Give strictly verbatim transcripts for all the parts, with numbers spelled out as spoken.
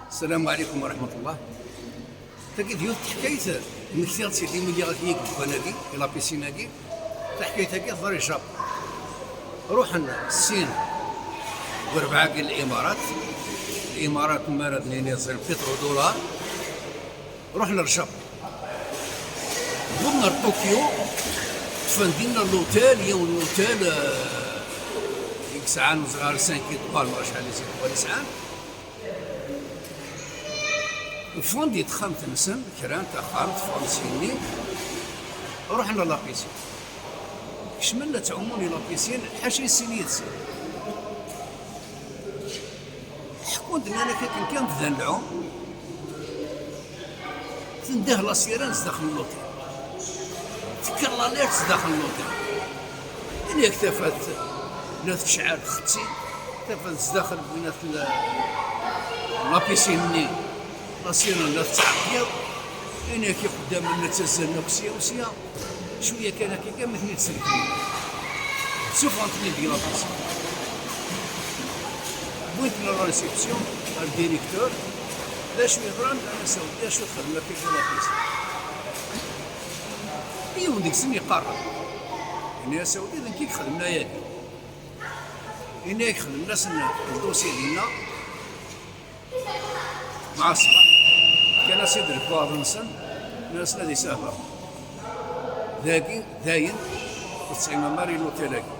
السلام عليكم ورحمة الله. Tagi d yiwet teḥkayt, mmektiɣ-tt-id imi lliɣ akk-agi deg wexxam-agi, i la piscine-agi. Taḥkayt-agi teḍra i Japun. Ruḥen sin deg rebɛa-agi n Limarat. Limarat, mi ara d-nini, ẓer, pétrodollar. Ruḥen ɣer Japun. Wwḍen ɣer Tokyo, ṭṭfen dinna l'hôtel, yiwen l'hôtel, eh, i yesɛan ẓer cinq étoiles, ma acḥal les étoiles i sɛan. Ffɣen di texxamt-nsen, kra n taxxamt, ffɣen syenni, ruḥen ɣer la piscine. Kecmen la ttɛumun i la piscine, ḥaca i sin yid-sen. Ḥekkun-d, nnan-ak akken kan bdan lɛum, tendeh la sirène zdaxel n l'hôtel. Tekker l'alerte zdaxel n l'hôtel. Ini-ak tafat la tecɛel txetti, tafat zdaxel n winat l-, la piscine-nni, la sirène la tettɛeggiḍ. Ini-ak ixeddamen la ttazzalen akk sya u sya. Cwiya kan akka kan, ma ten-id-sellken. Ssufɣen-ten-id deg la piscine. Wwin-ten ɣer la réception, ɣer le directeur. D acu yeḍran? Nnan-as a Saudi, acu txedmem akka deg la piscine? Yiwen deg-sen yeqqar-d. Yenna-as a Saudi, d nekk i ixedmen ayagi. Yenna-ak xedmen-asen le dossier dinna. Mɛa ṣṣbeḥ, fkan-as-id lekwaɣeḍ-nsen, nnan-asen ad isafar. Dagi, dayen, ur tettɣimam ara i l'hôtel-agi.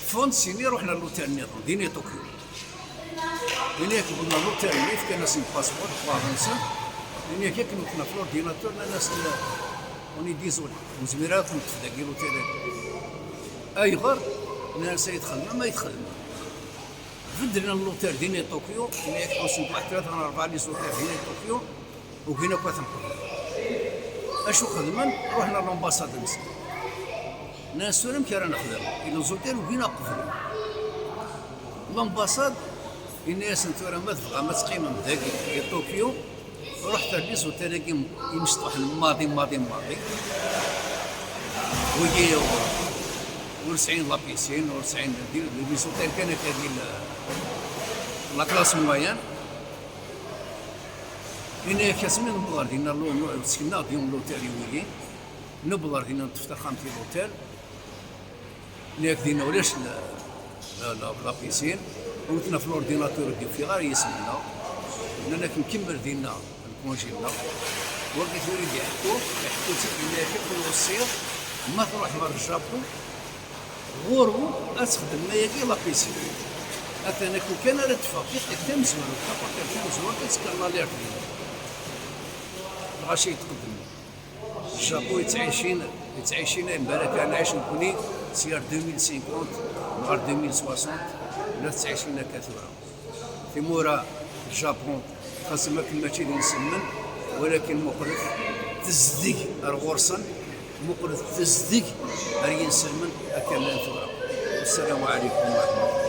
Ffɣen-d syenni, ruḥen ɣer l'hôtel nniḍen, din i Tokyo. Ini-ak wwḍen ɣer l'hôtel-nni, fkan-asen le passeport, lekwaɣeḍ-nsen. Ini-ak akken wten ɣef l'ordinateur, nnan-asen on est désolé, ur nezmir ara ad neṭṭef dagi l'hôtel-agi. Ayɣer? Nnan-as ay txedmem, ay txedmem. Beddlen l'hôtel din i Tokyo, ini-ak ḥewsen-d waḥed tlata neɣ rebɛa les hôtels din i Tokyo, ugin akk ad ten-qeblen. Acu xedmen? Ruḥen ɣer l'ambassade-nsen. Nnan-as tura amek ara nexdem? I les hôtels ugin ad qeblen. L'ambassade, yenna-yasen tura ma tebɣam ad teqqimem dagi i Tokyo, ruḥet ɣer les hôtels-agi imecṭuḥen maḍi, maḍi, maḍi. Wigi ur sɛin la piscine, ur sɛin di, di les hôtels kan akka di la, la classe moyenne. Yenna-ak asmi newweḍ ɣer dinna, lu-, lu-, sken-aɣ-d yiwen l'hôtel i wigi. Newweḍ ɣer dinna, neṭṭef taxxamt i l'hôtel. Yak dinna ulac la, la, la, la piscine. Wten ɣef l'ordinateur ur d-yufiɣ ara yisem-nneɣ. Nnan-ak nkemmel dinna lkunji-nneɣ. Wagi tura i d-iḥekku, iḥekku-tt-id, yenna-ak akk lewṣiḍ, ma truḥem ɣer Japun, ɣur-wen ad txedmem ayagi la piscine. Atan akk kan ara d-teffeɣ tiqit tamezwarut, la partir tamezwarut ad tekker l'alerte dinna. Lɣaci yetqedmen. Japon yettɛicin, yettɛicin ay mbaraka nɛic nekni, si ar deux mille cinquante neɣ ar deux mille soixante, la tettɛicin akka tura. Timura n Japon, xas akken mačči d inselmen, walakin muqlet tezdeg ar ɣur-sen, muqlet tezdeg ar yinselmen akka llan tura. Wassalamu ɛalaykum wa rahmatullah.